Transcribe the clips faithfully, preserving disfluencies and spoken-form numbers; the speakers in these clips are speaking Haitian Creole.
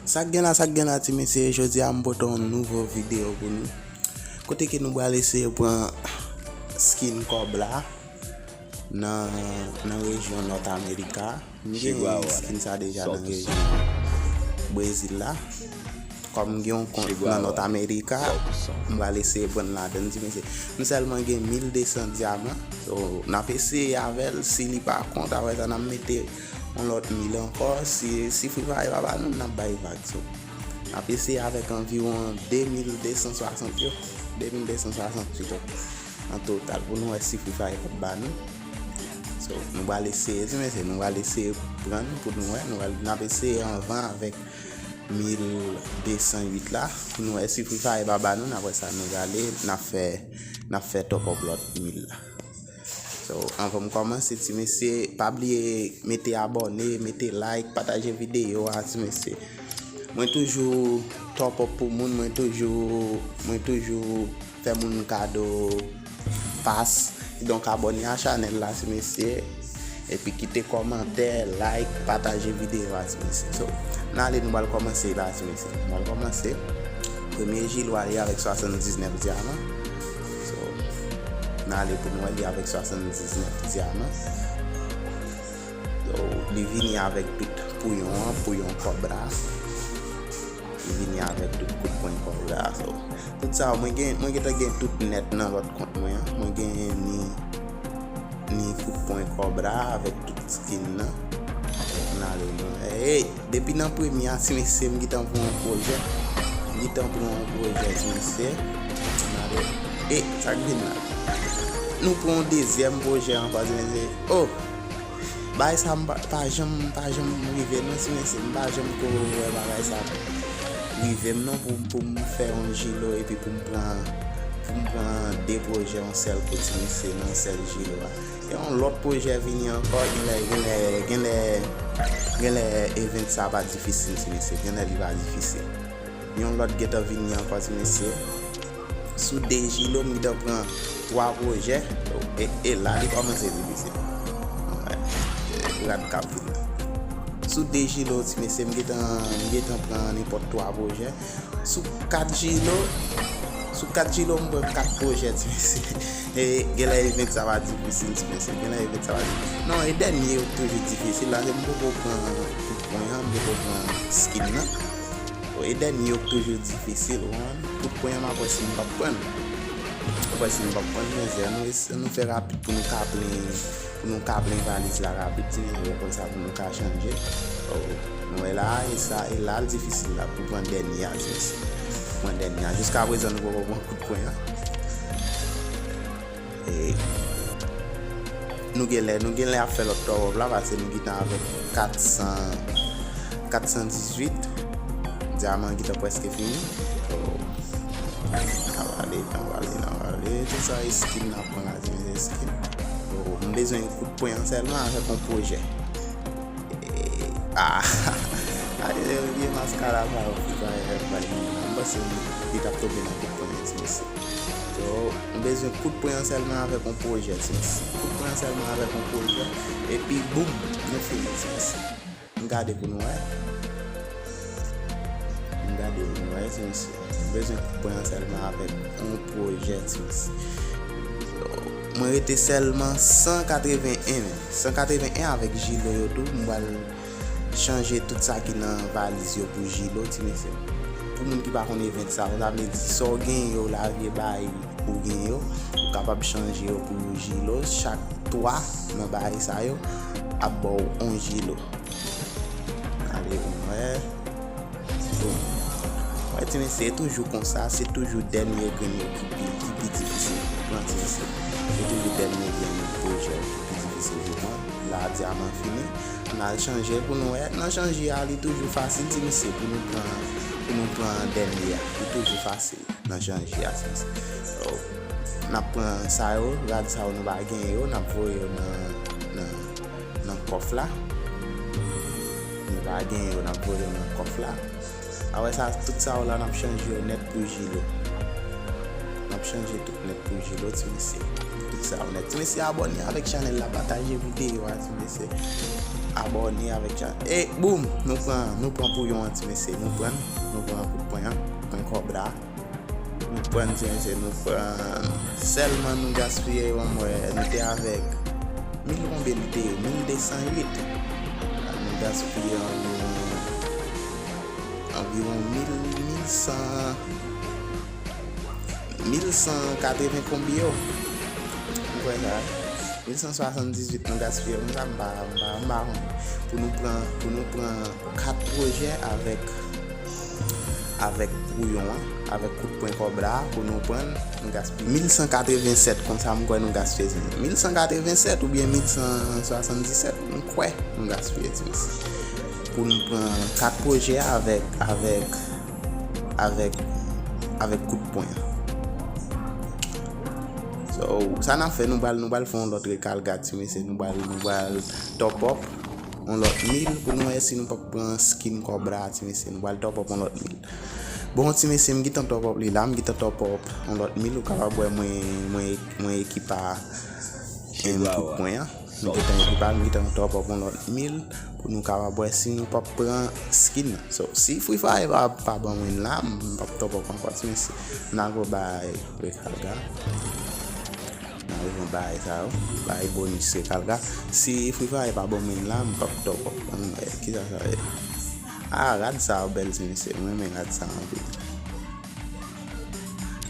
Sa k gen la, sa k gen la, ti mesye, jodi a m pote yon nouvo videyo pou nou. Kote ke nou pral eseye pran skin kòb la nan, nan rejyon Nòt Amerika. M gen skin sa deja nan rejyon Brezil la. Kòm m gen yon kont nan Nòt Amerika, m pral eseye pran ladan l, ti mesye. M sèlman gen mil de san dyaman. So, n ap eseye avè l. Si li pa kont, apre sa, n ap mete yon lòt mil ankò. Si, si Free Fire pa ba nou, n ap bay vag. So, n ap eseye avèk anviwon de mil de san swasant yo. De mil de san swasant pito. An total, pou nou wè si Free Fire ap ba nou. So, nou pral eseye, ti mesye, nou pral eseye pran pou nou wè. Nou pral, n ap eseye anvan avèk mil de san uit la. Pou nou wè si Free Fire pa ba nou, apre sa, nou prale, n ap fè, n ap fè top up lòt mil la. So, anvan m kòmanse, ti mesye, pa bliye mete abòne, mete like, pataje videyo a, ti mesye. Mwen toujou top up pou moun, mwen toujou, mwen toujou fè moun kado pas. Kidonk, abòne a chanèl la, ti mesye. Epi kite kòmantè, like, pataje videyo a, ti mesye. So, n ale, nou pral kòmanse la, ti mesye. Nou pral kòmanse. Premye jilo a li avèk swasanndiznèf dyaman. So, n ale pou nou wè li avèk swasanndiznèf dyaman. So, li vini avèk tout pouyon an, pouyon kòb la. Li vini avèk tout kout pwen kòb la. So, tout sa, mwen gen, mwen gentan gen tout nèt nan lòt kont mwen an. Mwen gen ni, ni kout pwen kòb la avèk tout skin nan. N ale, nou, hey, depi nan premye a, ti mesye, m gentan pran yon pwojè. M gentan pran yon pwojè, ti mesye. N ale, e, sa k vin la? Nou pran yon dezyèm pwojè ankò, ti mesye. Oh! Bagay sa m pa, pa janm, pa janm rive non, ti mesye. M pa janm ko wè bagay sa rive m non pou, pou m fè yon jilo epi pou m pran, pou m pran de pwojè yon sèl kou, ti mesye, nan sèl jilo a. E yon lòt pwojè vini ankò, genlè, genlè, genlè, genlè event sa pa difisil, ti mesye. Genlè li pa difisil. Yon lòt gentan vini ankò, ti mesye. Sou de jilo, m gentan pran twa pwojè. E, e la, li kòmanse difisil. Wè. Rad k ap vin la. Sou de jilo, ti mesye, m gentan, m gentan pran nenpòt twa pwojè. Sou kat jilo, sou kat jilo, m pran kat pwojè, ti mesye. E genlè event sa va difisil, ti mesye. Genlè event sa va difisil. Non, e dènye yo toujou difisil. La, se m poko pran kout pwen an, m poko pran skin nan. Bon, e dènye yo k toujou difisil, ou konprann? Kout pwen an, m ap wè si m p ap pran l. M ap wè si m p ap pran l, men ann nou, ann nou fè rapid pou nou ka plen, pou nou ka plen valiz la rapid, ti mesye, konsa pou nou ka chanje. Oh, nou wè la, e sa, e la l difisil la pou pran dènye a, ti mesye. Pou pran dènye a. Jiska prezan, nou poko pran kout pwen an. E nou genlè, nou genlè ap fè lòt top up la, paske nou gentan avèk kat san, kat san dizuit. Dyaman gentan prèske fini. So, n ap ale, n ap ale, n ap ale. Tout sa e skin n ap pran la, ti mesye, skin. So, m bezwen kout pwen an sèlman avèk yon pwojè. E, ah, gade vye maskara sa yo, Free Fire bay moun nan. M panse li, li t ap tonbe nan kout pwen an, ti mesye. So, m bezwen kout pwen an sèlman avèk yon pwojè, ti mesye. Kout pwen an sèlman avèk yon pwojè. Epi, boum, nou fini, ti mesye. M gade pou nou wè. M gade pou nou wè, ti mesye. M bezwen kout pwen an sèlman avèk yon pwojè, ti mesye. So, mwen rete sèlman san katreven en, men. San katreven en avèk jilo yo tou, m pral chanje tout sa ki nan valiz yo pou jilo, ti mesye. Pou moun ki pa konn event sa, sa vle di sa w genyen yo, la vye bay ou genyen yo, ou kapab chanje yo pou jilo. Chak twa nan bagay sa yo ap ba w yon jilo. Ale, ou wè. Bon. Wè, ti mesye, se toujou konsa, se toujou dènye grenn yo ki pi, ki pi difisil pou pran, ti mesye. Se toujou dènye grenn pwojè yo ki pi difisil pou pran. La, dyaman fini. N al chanje pou nou wè. Nan chanje a, li toujou fasil, ti mesye, pou nou pran, pou nou pran dènye a. Li toujou fasil nan chanje a, ti mesye. So, n ap pran sa yo, rad sa yo nou pa genyen yo, n ap voye yo nan, nan, nan kòf la. Nou pa genyen yo, n ap voye yo nan kòf la. Apre sa, tout sa yo la, n ap chanje yo nèt pou jilo. N ap chanje tout nèt pou jilo, ti mesye. Tout sa yo nèt. Ti mesye, abòne avèk chanèl la, pataje videyo a, ti mesye. Abòne avèk chanèl. E boum, nou pran, nou pran pouyon an, ti mesye. Nou pran, nou pran kout pwen an, pwen kòb la. Nou pran, ti mesye, nou pran. Sèlman nou gaspiye, bon, mwen, nou te avèk mil konbyen li te ye? Mil de san uit. Nou gaspiye anviwon, anviwon mil, mil san, mil san katreven konbyen yo. Mwen kwè sa. Mil san swasanndizuit nou gaspiye. Mwen sa, m pa, m pa, m pa konn. Pou nou pran, pou nou pran kat pwojè avèk, avèk pouyon an, avèk kout pwen kòb la, pou nou pran, nou gaspiye mil san katrevensèt, konsa m kwè nou gaspiye, ti mesye. Mil san katrevensèt oubyen mil san swasanndisèt, m kwè nou gaspiye, ti mesye. Pou nou pran kat pwojè avèk, avèk, avèk, avèk kout pwen an. So, sa n ap fè, nou pral, nou pral fè yon lòt rekalga, ti mesye. Nou pral, nou pral top up yon lòt mil pou nou wè si nou p ap pran skin kòb la, ti mesye. Nou pral top up yon lòt mil. Bon, ti mesye, m gentan top up li la, m gentan top up yon lòt mil. Ou kapab wè mwen, mwen, mwen ekipa kout pwen an. M gentan ekipa, m gentan top up yon lòt mil pou nou kapab wè si nou p ap pran skin nan. So, si Free Fire pa, pa ban mwen la, m p ap top up ankò, ti mesye. M nan go bay rekalga. Nan rejon bagay sa yo, bay bonis rekalga. Si Free Fire pa ban mwen la, m p ap top up. Ann wè, kisa sa ye? Ah, rad sa yo bèl, ti mesye. Mwen renmen rad sa yo anpil.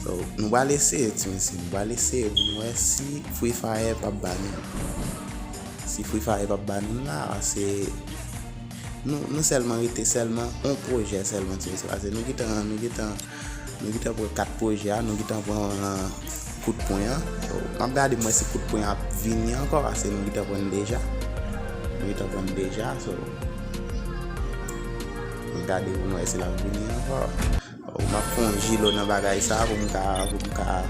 So, nou pral eseye, ti mesye. Nou pral eseye pou nou wè si Free Fire p ap ba nou. Si Free Fire p ap ba nou la, se nou, nou sèlman rete sèlman yon pwojè sèlman, ti mesye. Paske nou gentan, nou gentan, nou gentan pran kat pwojè a, nou gentan pran kout pwen an. So, m ap gade m wè si kout pwen an ap vini ankò, paske nou gentan pran l deja. Nou gentan pran l deja, so, m ap gade pou m wè si l ap vini ankò. M ap fè yon jilo nan bagay sa pou m ka, pou m ka,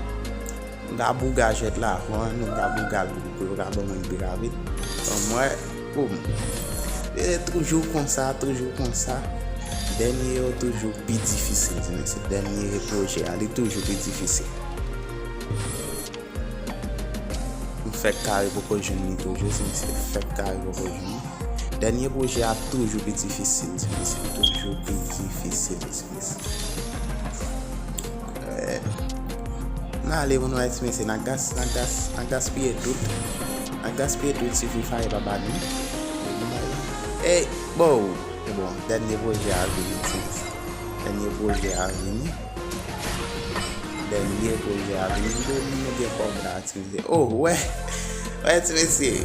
m ka bouga jwèt la, konprann, m ka bouga l pou, pou yo ka ban mwen l pi rapid. Bon, mwen, boum. E toujou konsa, toujou konsa. Dènye yo toujou pi difisil, ti mesye. Dènye pwojè a, li toujou pi difisil. M fèk kare poko jwenn li toujou, ti mesye. Fèk kare poko jwenn li. Dènye pwojè a toujou pi difisil, ti mesye. Toujou pi difisil, ti mesye. Eh, n ale pou nou wè, ti mesye. N a gas, n a gas, n a gaspiye tout. N a gaspiye tout si Free Fire pa ba nou. Eh, bon. E bon, dènye pwojè a vini, ti mesye. Dènye pwojè a vini. Dènye pwojè a vini. M te di nou gen kòb la, ti mesye. Oh, wè. Wè, ti mesye.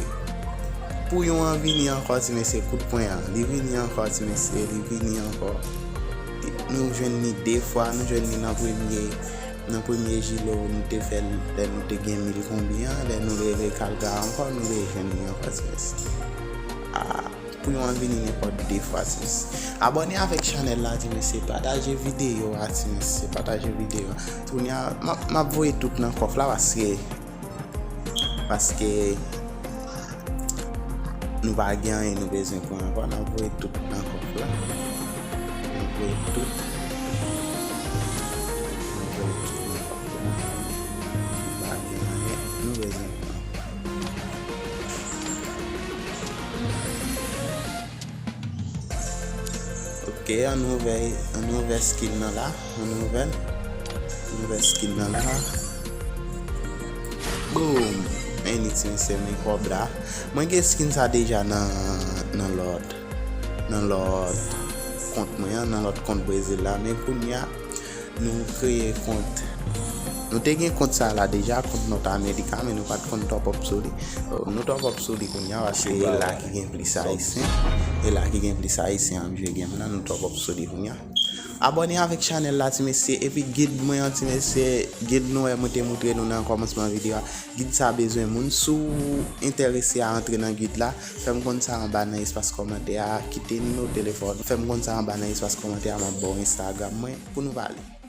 Pouyon an vini ankò, ti mesye. Kout pwen an. Li vini ankò, ti mesye. Li vini ankò. Nou jwenn li de fwa. Nou jwenn li nan premye, nan premye jilo nou te fè l lè nou te gen mil konbyen an. Lè nou rele kalga ankò, nou rejwenn li ankò, ti mesye. Ah. Pou yon an vini nenpòt de fwa, ti mesye. Abòne avèk chanèl la, ti mesye. Pataje videyo a, ti mesye. Pataje videyo a. Kounye a, m ap, m ap voye tout nan kòf la paske, paske nou pa gen anyen nou bezwen pran ankò. N ap voye tout nan kòf la. N ap voye tout. N ap voye tout nan kòf la. Nou pa gen anyen nou bezwen pran ankò. Ok, ann ouvè, ann ouvè skin nan la. Ann ouvè l. Ann ouvè skin nan la. Boom! Men li, ti mesye, men kòb la. Mwen gen skin sa deja nan, nan lòt, nan lòt kont mwen an, nan lòt kont Brezil la. Men kounye a, nou kreye kont. Nou te gen kont sa la deja, kont North America, men nou pa t konn top up sou li. Oh, nou top up sou li kounye a, paske e la ki gen plis ayisyen. E la ki gen plis ayisyen ap jwe game la, nou top up sou li kounye a. Abòne avèk chanèl la, ti mesye, epi gid mwen an, ti mesye, gid nou wè mwen te moutre nou nan kòmansman videyo a. Gid sa bezwen moun. Si w enterese a antre nan gid la, fè m konn sa anba nan espas kòmantè a, kite nimewo telefòn. Fè m konn sa anba nan espas kòmantè a, m ap ba w Instagram mwen pou nou pale.